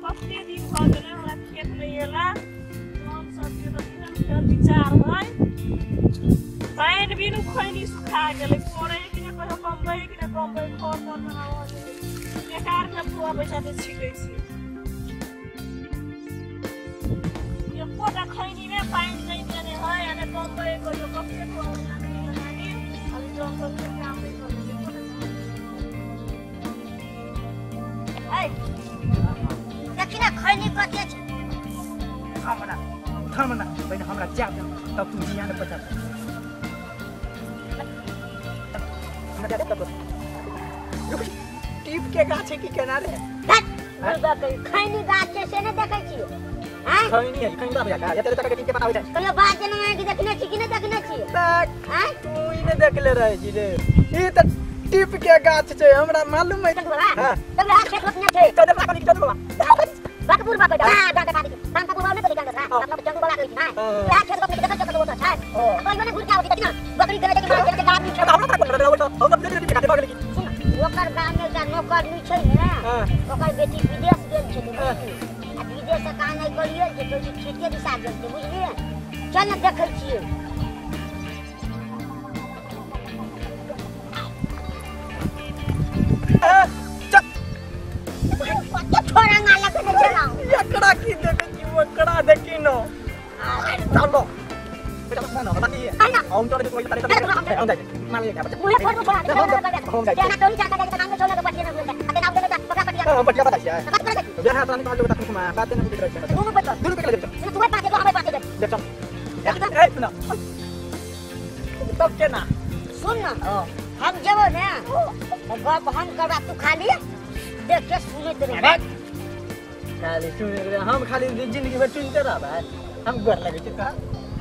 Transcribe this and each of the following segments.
कते दिन भ गेलै हमरा खेत में एला हम सब के त केहन विचार है पानि बिनु खैनी सुखा गेलै पड़ै कि न कहियो कमबै कि न कमबै घर पर बनावल बेकार के पुआ पैसा से छिकै छी एकोटा खैनी में पानि नहीं देने है आ ने कमबै कहियो कते पुआ नहीं अभी जन सब के काम नहीं करै। देखी ना खैनी कते छै। थामना थामना पहिने हमरा जा दे तब तू जिया ने पचा टीप के गाछ है कि केना रे? खैनी गाछ छै से नै देखै छियै? हां खैनी है खैनी बाबा का एते तक के टीप के पता होइ छै। कहियो बात जना कि देखने छी कि नै देखने छी? हां तू ई नै देखले रहै छी रे। ई त टीप के गाछ छै हमरा मालूम है। हां तब हाथ खेत रोपने छै। चल बाबा चल बाबा बाकपुर बाबा हां दादा दादी कांतापुर बाबा ने कहि कांता अपना चंदू बाबा कहै छी। हां हाथ खेत रोपने देखै छ कतौ छै ओ कहियो ने घुर के आबै छै ना बकरी देने छै मार देने छै आदमी हमरा त कोन रे हम त टीप के काटे भागल की। सुन ओकर गाम में एकटा नौकर नै छै ने ओकर बेटी विदेश गेल छै आ विदेश से कहाँ नै करिए जे कहै छै खेते दिशा गेल छै बुझलियै? चल ने देखै छियै। एकरा की देखै छी ओकरा देखी न चलो बेटा बस ना बता दिए हम तोरे कोई तारे तारे हम जाय मान ले मुहे फोड़ छोड़ा हम जाय ना तोरी जाता जाता नाम छोड़ा के पटिया ना बोलता अते नाम देता पकड़ा पटिया हम पटिया बता छियै बिहार तोरा निकाल लेबे तखन बात नै बुझैत रहै छै दुनू बच्चा दुनू पे ले तू पाँच एगो हमें पाँच एगो देख चल ए सुन तब केना सुन ना हम जेबो ने गप हम करबा तू खाली देख के सुनैत रह। खाली सुनैत रह हम खाली जिंदगी भर सुनते रहबै हम गोर लगै छै तोरा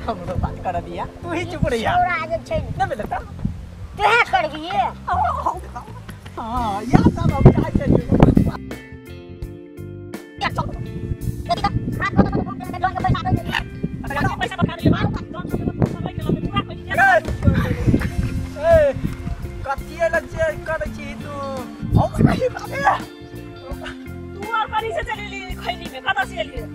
हमरो बात कर दिया तू ही चुप रहिया। छोरा जे छै न भेलै त तोहे करबिए। हां या सब हम चाहै छियै। पैसा बका दिए मार पूरा खैनी ए कथी लग करै छी तू? हम कहि बाबे तू और पानी से चली खैनी में कतऽ से एलियै?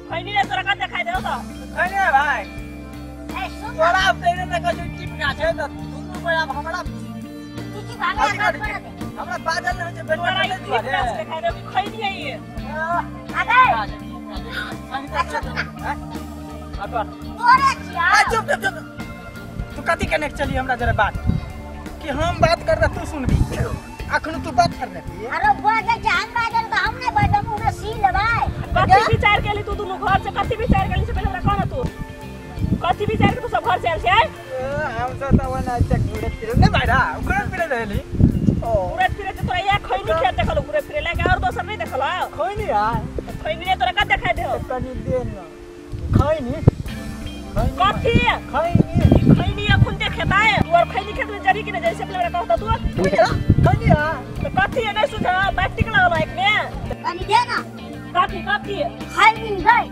खैनी रे तोरा कत देखाइ देौ त खैनी है भाई। ए सुन तोरा तेरे न कहै टीप गाछ है त दुनू पर अब हमरा की भागला हमरा बाजल नै छै बेटा तोरा टीप गाछ देखाइ देौ कि खैनी है ये? आ गए तोरे छिया। चुप चुप चुप तू कथी केने चली हमरा जरा बात कि हम बात करबे तू सुनबी अखन तू बात करने छी। अरे बाजै छै हम बाजल त हम नै बाजब मुँह में सी लेबै। कथी विचार केली तू दुनू घर से? कथी विचार केली से पहिले हमरा कह न तू कथी विचार के तू सब घर से आयल छै? हम सब त ओना छै घुरत फिरत नै भाईरा घुरत फिरत रहली ओ घुरत फिरत तोरा या खैनी खेत देखल घुरत फिरे लागे और दोसर नै देखल खैनी आ खैनी रे तोरा कत देखाइ देहो? कनी दे न खैनी कथी खैनी खैनी अखन देखेबै तू और खैनी खेत में जरी कि नै जरी से पहिले हमरा कह त तू खैनी आ त कथी नै सुझा बैठ टिक लागल एक में कनी दे न कथी कथी खैनी गई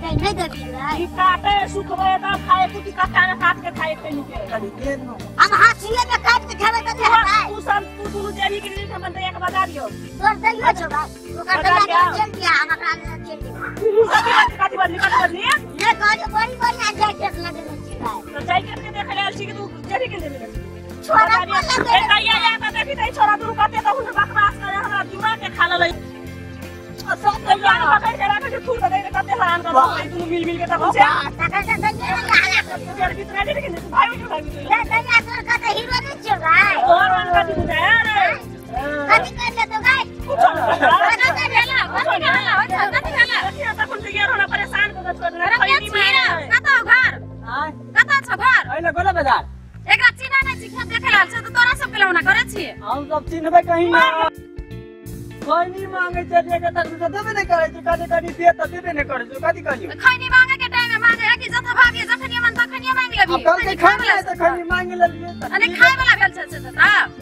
नहीं नहीं देबी रे ई काटे सुखबै त खाए तू की काटा में काट के खाए खैनी के कनी दे न हम हासिए में काट के खेबै त हेतै। तू सब तू दुनू जरी के नहीं हम एक बता दियो तोर दैयो छौ भाई ओकर दैया के चल दिया हम अपना चल दिया। कथी बदली कथी बदली ने कहलियो बड़ी बढ़िया जैकेट लगेने छी भाई। तो जैकेट के देखे आयल छी कि तू जरी के लेने छी? छोरा पर लगे ए दैया या त देखी तै छोरा दुनू कते त हुन बकवास करे हमरा दिमाग के खा लेलै सब दैया के पकड़ के राखे के थूर दे कते हरान कर दुनू मिल मिल के तखन से तखन से दैया ने हाला कर जरी भीतर नहीं के भाई भाई भाई दे दैया तोर कते हीरो नै छियो भाई। तोर मन कथी बुझाय रे कथी कर ले तो गाय कथी भेला कथी भेला कथी भेला तखन से यार हमरा परेशान कर छोड़ देना खैनी में कतौ घर हां कतौ छ घर अइले गोला बाजार एकरा चिन्ह नै छी खेत देखे लाल छै त तोरा सब के लौना करै छी। हम सब चिन्हबै कहीं ना खैनी मांगे चलिए के तक त देबे नै करै छै कनी कनी दे त देबे नै करै छै कथी कहलियो? खैनी मांगे के टाइम में मांगे है कि जत भाभी जखनी मन तखनी मांग लेबी। अब कल के खैनी त खैनी मांग लेलिए अने खाय वाला भेल छै से त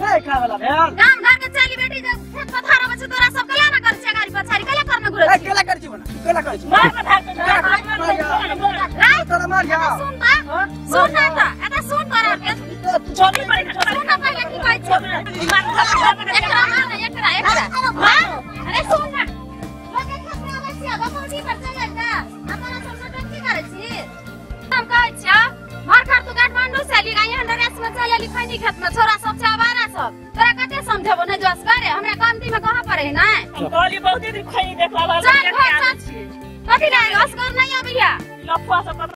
नै खाय वाला भेल गाम घर के चली बेटी जब खेत पथार अबै छै तोरा सब केला ना कर छै गाड़ी पछाड़ी केला करने घुरै ए छी केला कर छी बना केला कर छी मार बता तोरा मार जा सुन त सुन न त एता सुन तोरा के छोड़ी पर सुन न पहिले की कहै छै एकरा मार एकरा एकरा अरे सुन ना लोग के खेत में आबै छी बकौटी पर चल जाता अपना सब नौटंकी करै छी। हम कहै छियौ भर खर तू काठमांडू से अली यहाँ ड्रेस में चल अली खैनी खेत में छोरा सब छै आवारा सब तोरा कते समझेबो नै जोस करे हमरा कमती में कहाँ पड़े नै। हम कहली बहुत दिन खैनी देखला वाला चल घर चल कथी लागे असगर नै अबैया लफुआ सब।